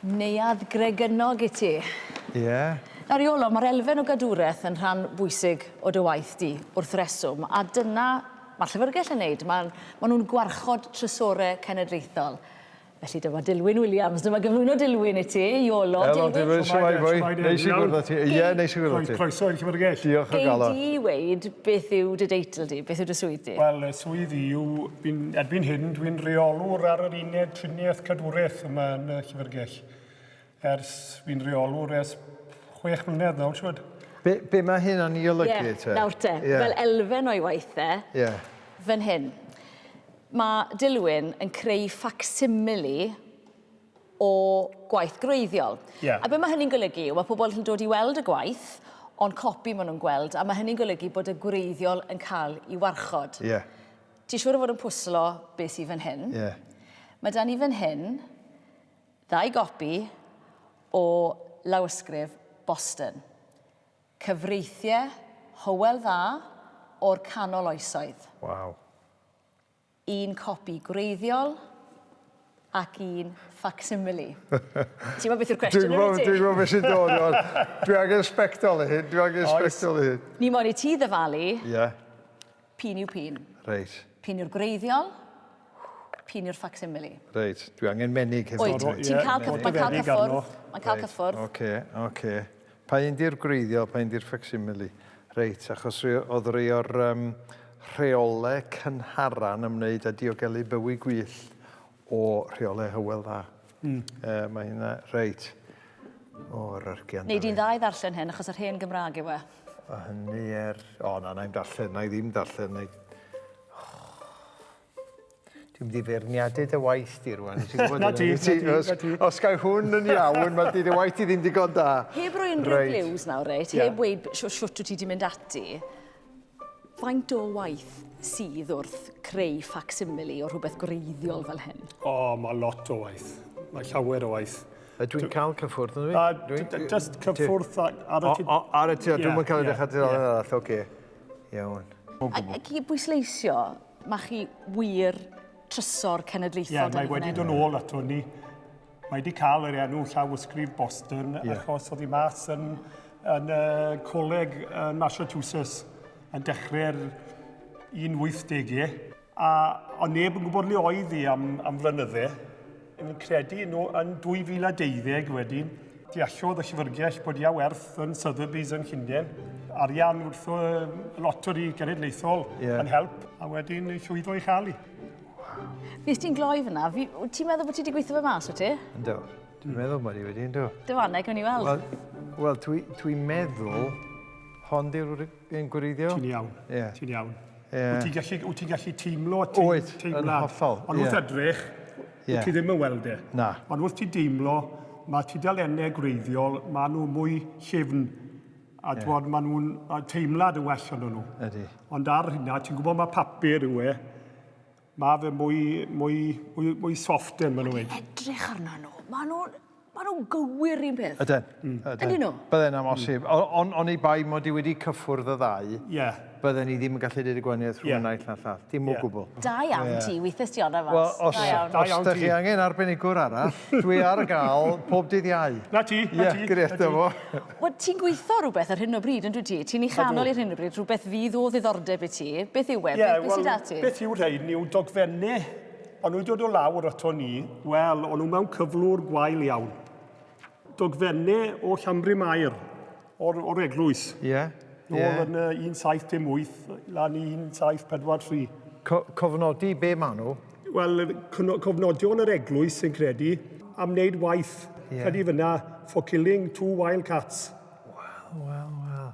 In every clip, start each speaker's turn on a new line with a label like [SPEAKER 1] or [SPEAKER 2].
[SPEAKER 1] Neuadd Gregynog i ti.
[SPEAKER 2] Ie. Yeah.
[SPEAKER 1] Nawr Iolo, mae'r elfen o gadwraeth yn rhan bwysig o dy waith di, wrth reswm, a dyna mae'r Llyfrgell yn neud. Mae, ma nhw'n gwarchod trysorau cenedlaethol. Felly dyma Dilwyn Williams, dyma gyflwyno Dilwyn i ti, Iolo.
[SPEAKER 2] Helo Dilwyn, shwmae boi? Neis i gwrdd â ti. Ie, neis i gwrdd â ti.
[SPEAKER 3] Croeso i'r Llyfrgell.
[SPEAKER 2] Diolch o galon.
[SPEAKER 1] Gei di weud beth yw dy deitl di, beth yw dy swydd di?
[SPEAKER 3] Wel, y swydd i yw, fi'n, erbyn hyn, dwi'n reolwr ar yr uned triniaeth cadwraeth yma yn y Llyfrgell. Ers, fi'n reolwr ers 6 mlynedd nawr, siwr.
[SPEAKER 2] Be, be mae hynna'n ei olygu
[SPEAKER 1] yeah,
[SPEAKER 2] te?
[SPEAKER 1] Nawr te, yeah. fel elfen o'i waith e,
[SPEAKER 2] yeah.
[SPEAKER 1] fan hyn. Mae Dilwyn yn creu facsimile o gwaith gwreiddiol.
[SPEAKER 3] Yeah.
[SPEAKER 1] A be mae hynny'n golygu yw mae pobl yn dod i weld y gwaith, ond copi maen nhw'n gweld, a mae hynny'n golygu bod y gwreiddiol yn cael ei warchod.
[SPEAKER 2] Yeah.
[SPEAKER 1] Ti siŵr o fod yn pwslo beth sydd fan hyn.
[SPEAKER 2] Yeah.
[SPEAKER 1] Mae da ni fan hyn ddau gopi o lawysgrif Boston. Cyfreithiau Hywel Dda o'r canol oesoedd.
[SPEAKER 2] Waw.
[SPEAKER 1] Un copi gwreiddiol ac un facsimile. Ti'n gwybod beth yw'r cwestiwn
[SPEAKER 2] yn wyt ti? Dwi'n gwybod beth sy'n dod. Ond dwi angen sbectol i hyn. Dwi angen sbectol i hyn.
[SPEAKER 1] Ni moyn i ti ddyfalu.
[SPEAKER 2] Ie. Yeah.
[SPEAKER 1] P'un yw p'un.
[SPEAKER 2] Reit.
[SPEAKER 1] P'un yw'r gwreiddiol, p'un yw'r facsimile.
[SPEAKER 2] Reit. Dwi angen menig hefyd.
[SPEAKER 1] Wyt, ti'n cael, mae'n cael cyffwrdd. Mae'n cael cyffwrdd.
[SPEAKER 2] Oce, oce. Pa un 'di'r gwreiddiol, pa un 'di'r facsimile? Reit, achos oedd rei o'r um, rheolau cynhara'n ymwneud â diogelu bywyd gwyllt o rheolau Hywel Dda. Mm. Mae hynna, reit. O'r argian.
[SPEAKER 1] Nei di'n dda i ddarllen hyn, achos yr hen Gymraeg yw e.
[SPEAKER 2] A hynny er... O, na, na i'm darllen, na i ddim darllen. Na i... Dwi'n mynd i feirniadu dy waith di rwan. Ti'n gwybod
[SPEAKER 3] Na ti, na ti, na ti.
[SPEAKER 2] Os gai hwn yn iawn, mae dy waith di ddim digon da.
[SPEAKER 1] Heb roi unrhyw reit. gliws nawr, reit? Yeah. Heb weud shwt wyt ti wedi mynd ati. Faint o waith sydd wrth creu facsimile o rhywbeth gwreiddiol fel hyn?
[SPEAKER 3] O, mae lot o waith. Mae llawer o waith.
[SPEAKER 2] Dwi'n cael cyffwrdd, yn
[SPEAKER 3] dwi? Just cyffwrdd ar y...
[SPEAKER 2] Ar y tu, dwi'n cael edrych ar tudalen arall, oce. Iawn.
[SPEAKER 1] Ac i bwysleisio, Mae chi wir trysor cenedlaethol.
[SPEAKER 3] Ie, mae wedi dod nôl ato ni. Mae wedi cael yr enw llawysgrif Boston yeah. achos oedd hi mas yn, yn uh, coleg yn Massachusetts yn dechrau'r 1880au. A ond neb yn gwybod le oedd hi am, am flynydde. Yn credu nhw yn 2012 wedyn, deallodd y llyfrgell bod ia werth yn Sotheby's yn Llundain. Arian wrth y loteri genedlaethol yeah. yn help, a wedyn llwyddo i chael i.
[SPEAKER 1] Fues ti'n gloi fyna, ti'n meddwl bod ti wedi gweithio fe mas, wyt ti?
[SPEAKER 2] Ynddo. Dwi'n meddwl mod i wedi, ynddo.
[SPEAKER 1] Dyfaneg, gawn ni weld.
[SPEAKER 2] Wel, wel dwi, dwi meddwl hon di'r un gwreiddiol.
[SPEAKER 3] Ti'n iawn.
[SPEAKER 2] Yeah.
[SPEAKER 3] Ti'n iawn.
[SPEAKER 2] Yeah.
[SPEAKER 3] Wyt ti'n gallu, wyt ti'n gallu teimlo te,
[SPEAKER 2] Wyt,
[SPEAKER 3] teimlad.
[SPEAKER 2] yn hollol.
[SPEAKER 3] Ond wrth edrych,
[SPEAKER 2] yeah.
[SPEAKER 3] wyt ti ddim yn weld e.
[SPEAKER 2] Na.
[SPEAKER 3] Ond wrth ti deimlo, mae tudalennau gwreiddiol, maen nhw mwy llyfn. A yeah. dwod, maen nhw'n teimlad yn well ond nhw.
[SPEAKER 2] Ydy.
[SPEAKER 3] Ond ar hynna, ti'n gwybod mae papur yw e, mae fe mwy, mwy, mwy, mwy soft yn maen nhw'n
[SPEAKER 1] Edrych arno nhw, maen nhw'n Maen nhw'n gywir un peth.
[SPEAKER 2] Ydyn. Ydyn.
[SPEAKER 1] Ydyn nhw?
[SPEAKER 2] Bydden amhosib. Mm. On, oni bai mod i wedi cyffwrdd y ddau,
[SPEAKER 3] yeah.
[SPEAKER 2] bydden i ddim yn gallu dweud y gwahaniaeth rhwng
[SPEAKER 3] yeah.
[SPEAKER 2] y naill na'r llall. Dim o
[SPEAKER 3] yeah.
[SPEAKER 2] gwbl.
[SPEAKER 1] Da iawn yeah. ti, weithiau ti ond fas.
[SPEAKER 2] Wel, os,
[SPEAKER 3] Da
[SPEAKER 2] os da chi angen arbenigwr arall, dwi ar gael pob dydd Iau.
[SPEAKER 3] Na ti, na ti.
[SPEAKER 2] Ie, grêt fo.
[SPEAKER 1] Wel, ti'n gweithio rhywbeth ar hyn o bryd, yn dwyt ti? Ti'n ei chanol ar hyn o bryd, rhywbeth fydd o ddiddordeb i ti. Beth yw e?
[SPEAKER 3] Yeah,
[SPEAKER 1] beth, beth sydd â ti?
[SPEAKER 3] Beth yw'r rhain yw dogfennau O'n nhw'n dod o lawr ato ni, wel, o'n nhw mewn cyflwr gwael iawn. Dogfennau o Llanbryn-mair, o'r, or eglwys.
[SPEAKER 2] Ie. Yeah.
[SPEAKER 3] Nôl yeah. yn uh, 1718 lan i 1743.
[SPEAKER 2] Co cofnodi be maen nhw?
[SPEAKER 3] Wel, cofnodion yr eglwys sy'n credu am wneud waith.
[SPEAKER 2] Yeah.
[SPEAKER 3] Credu fyna, for killing two wild cats.
[SPEAKER 2] Wel, wel, wel.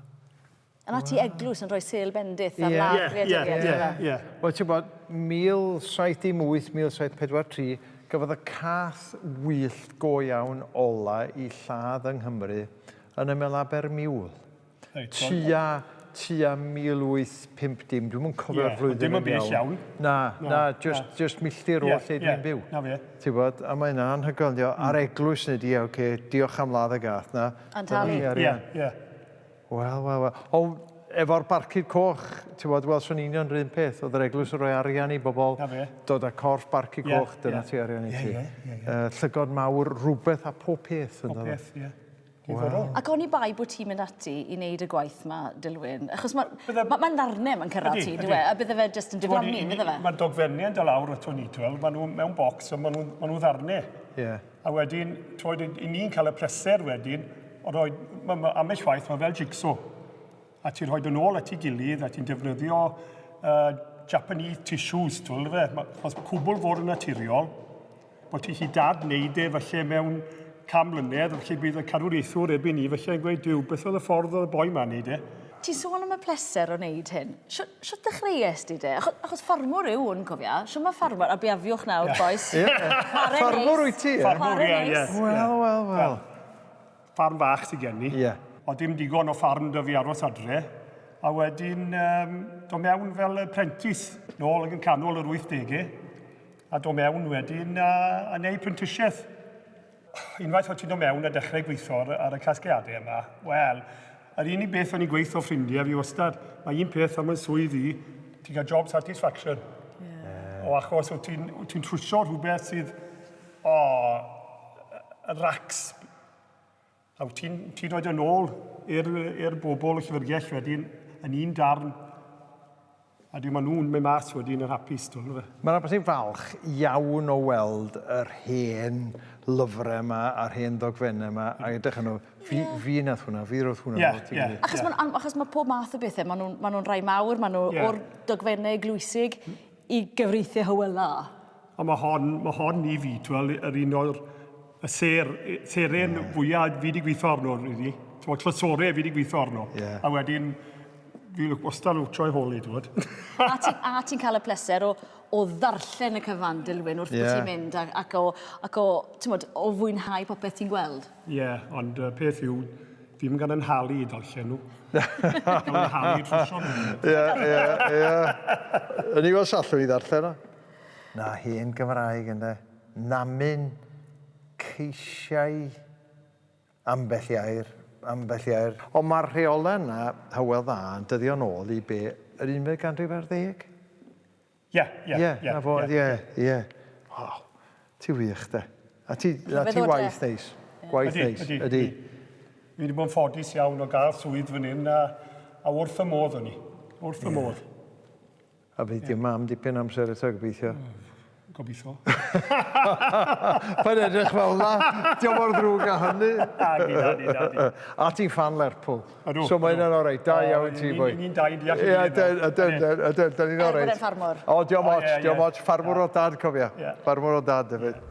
[SPEAKER 1] Yna ti eglwys yn rhoi sêl bendith ar ladd
[SPEAKER 3] creaduriaid. Ie, ie.
[SPEAKER 2] Wel, ti'n bod, 1718, 1743, gafodd y cath wyllt go iawn ola i lladd yng Nghymru yn ymyl Abermiwl. Tua, tua 1850, dwi'm yn cofio'r flwyddyn
[SPEAKER 3] Dim yn bell iawn.
[SPEAKER 2] Na, na, just, just milltir o lle dwi'n byw.
[SPEAKER 3] Na fe.
[SPEAKER 2] Ti'n bod, a mae hynna'n anhygoel, dio. A'r eglwys yn ie, oce, diolch am ladd y gath na.
[SPEAKER 1] A'n talu.
[SPEAKER 3] Ie, ie.
[SPEAKER 2] Wel, wel, wel. O, Efo'r barcud coch, ti'n gwbod, wel, so'n union 'run peth. Oedd yr eglwys yn rhoi arian i bobl dod â corff barcud coch, dyna ti arian i ti. Llygod mawr, rhywbeth a pob peth.
[SPEAKER 3] Pob peth, ie. Diddorol.
[SPEAKER 1] Ac oni bai bod ti'n mynd ati i wneud y gwaith 'ma, Dilwyn, achos mae ma, ma ddarnau ma'n cyrraedd ti, dyw e, a bydde fe jyst yn diflannu, bydde fe?
[SPEAKER 3] Mae'r dogfennau yn dod lawr ato ni, ti'n maen nhw mewn bocs, ond maen nhw, ma nhw ddarnau.
[SPEAKER 2] Yeah.
[SPEAKER 3] A wedyn, twod, i ni'n cael y pleser wedyn, o roi, ma, ma, ambell waith, mae fel jigsaw. A ti'n rhoi yn ôl at ei gilydd, a ti'n defnyddio Japanese tissues, ti'n fe, achos cwbl fod yn naturiol, bod ti'n gallu dad-wneud e falle mewn 100 mlynedd, felly bydd y cadwraethwr erbyn ni falle yn gweud, Duw, beth oedd y ffordd oedd y boi ma'n neud e?
[SPEAKER 1] Ti'n sôn am y pleser o wneud hyn. Shwt ddechreues di de? Achos, achos ffarmwr yw hwn, cofia. Shwt mae ffarmwr, a biafiwch nawr, boys.
[SPEAKER 2] Ie. Ffarmwr wyt ti, ie?
[SPEAKER 3] Ffarmwr, ie, ie.
[SPEAKER 2] Wel, wel, wel.
[SPEAKER 3] Ffarm fach sydd gen i.
[SPEAKER 2] Ie.
[SPEAKER 3] Oedd dim digon o ffarm 'da fi aros adre. A wedyn um, do mewn fel apprentice nôl yn canol yr 80au. A do mewn wedyn a, a neud prentisiaeth. Unwaith o ti'n dod mewn a dechrau gweithio ar, ar y casgliadau yma, wel, yr unig beth o'n i'n gweithio ffrindiau fi wastad, mae un peth am y swydd i, ti'n cael job satisfaction.
[SPEAKER 1] Yeah.
[SPEAKER 3] O achos wyt ti'n ti trwsio rhywbeth sydd, o, oh, racs A wyt ti'n ti rhoi yn ôl i'r bobl y llyfrgell wedyn yn un darn. A di maen nhw'n mynd mas wedyn yn hapus, dwi'n fe.
[SPEAKER 2] Mae'n rhaid bod ti'n falch iawn o weld yr hen lyfrau yma a'r hen ddogfennau yma, a edrych arno, fi, fi nath hwnna, fi roedd hwnna.
[SPEAKER 3] Ie, ie.
[SPEAKER 1] Achos, yeah. achos mae pob math o bethau, maen nhw'n ma nhw rhai mawr, maen nhw yeah. o'r dogfennau eglwysig i gyfreithiau Hywel Dda.
[SPEAKER 3] A mae hon, mae hon i fi, twel, yr un o'r y ser, seren yeah. fwyaf fi wedi gweithio arno, really. Twel, trysorau fi wedi gweithio arno.
[SPEAKER 2] Yeah.
[SPEAKER 3] A wedyn, fi wastad yn troi holi, ti'n gwybod.
[SPEAKER 1] a ti'n ti cael y pleser o, o ddarllen y cyfan, Dilwyn, wrth yeah. bod ti'n mynd, ac, ac o, ac o, ti'n bod, o fwynhau popeth ti'n gweld.
[SPEAKER 3] Ie, yeah, ond uh, peth yw, fi ddim yn gael yn halu i darllen nhw. Gael yn halu i trwsio nhw.
[SPEAKER 2] Ie, ie, ie. Yn i weld sallwn i ddarllen o. Na hen Gymraeg ynde. Namyn ceisiau ambell i air, ambell i air. Ond mae'r rheolau yna, Hywel Dda, yn dyddio nôl i be, yr unfed ganrif ar ddeg?
[SPEAKER 3] Ie, ie,
[SPEAKER 2] ie. Na fo, ie, ie. Waw, ti wych de. A ti, a ti waith neis. Gwaith neis, ydy.
[SPEAKER 3] Fi wedi bod yn ffodus iawn o gael swydd fan hyn a, a wrth y modd o'n i. Wrth y modd.
[SPEAKER 2] A fydd dy mam dipyn amser eto, gobeithio.
[SPEAKER 3] Gobeithio.
[SPEAKER 2] Paid edrych fel 'na. Dio mor ddrwg â hynny.
[SPEAKER 3] Nadi, nadi, nadi.
[SPEAKER 2] A ti'n ffan Lerpwl.
[SPEAKER 3] Ydw.
[SPEAKER 2] So mae hynna'n oreit. Da iawn ti, boi.
[SPEAKER 3] Ni'n dau yn deall
[SPEAKER 2] ei gilydd. Ie, ydyn, ydyn, da ni'n oreit.
[SPEAKER 1] Er bod e'n ffarmwr.
[SPEAKER 2] O, diolch ots, diolch ots. Ffarmwr o dad, cofia. Ffarmwr o dad, hefyd.